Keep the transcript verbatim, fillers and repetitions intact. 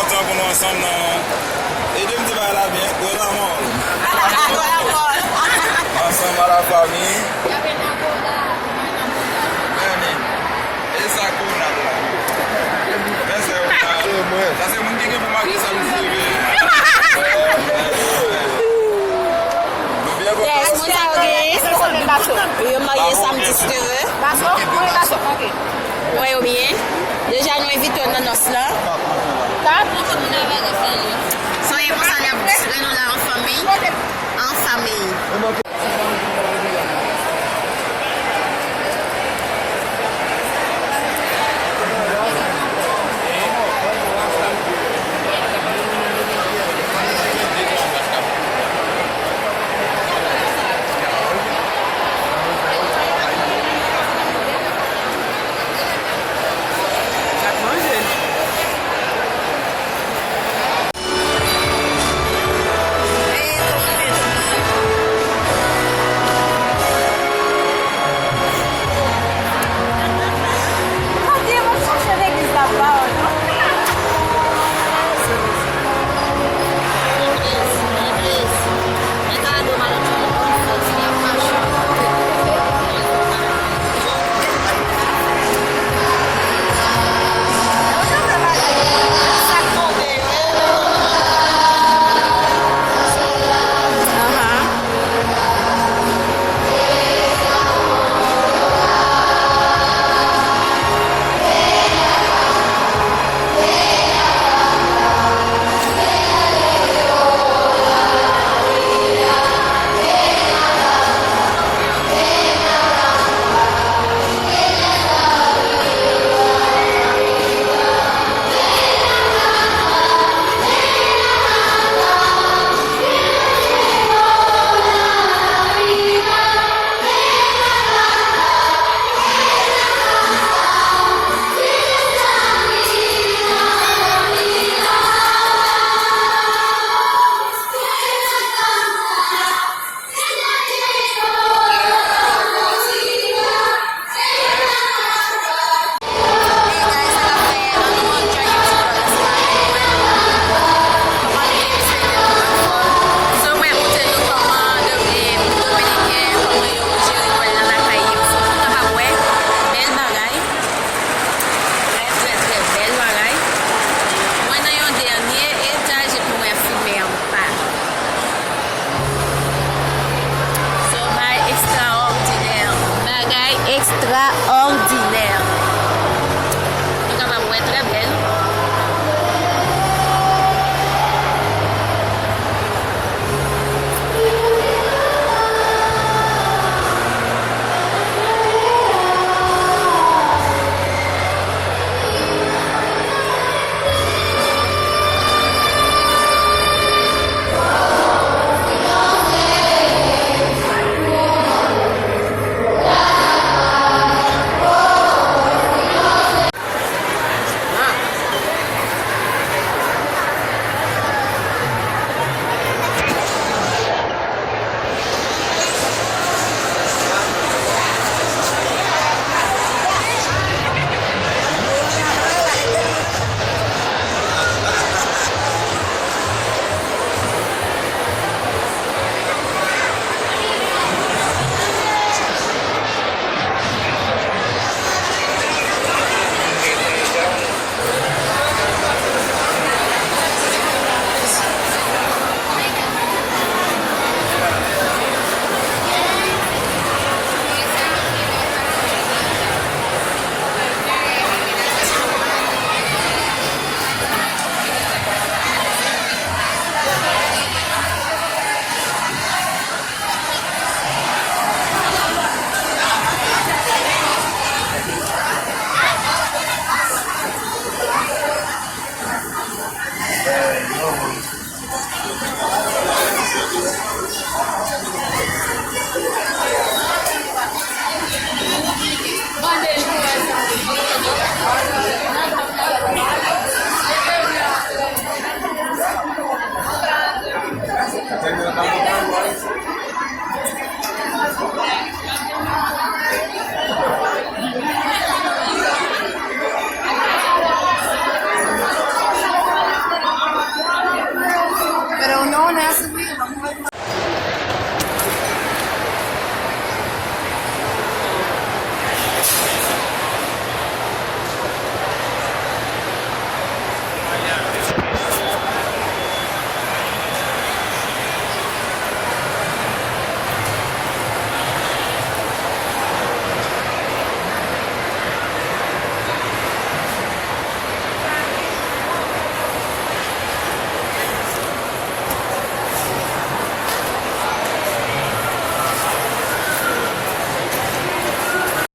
Sa pou nou ansanm nan. Ede m di bagay la byen. Golamòl. Golamòl. Ansanm a la fami. Mèni. E sa kou n ap la. Mèsi, sa se moun ki gen pou make sa misye vle. Nou byen kontan. Yes, moun sa yo gen. Yo marye samdi si Dye vle. Wè yo byen. Deja nou envite yo nan nòs la. Se yon konsa n ap sere nou la an fanmi. An fanmi. Trè, trè, trè bèl bagay. Mwen nan yon dènye etaj epi mwen filme anba. Se yon bagay ekstraòdinè. Bagay ekstraòdinè. Nou kapab wè trè bèl.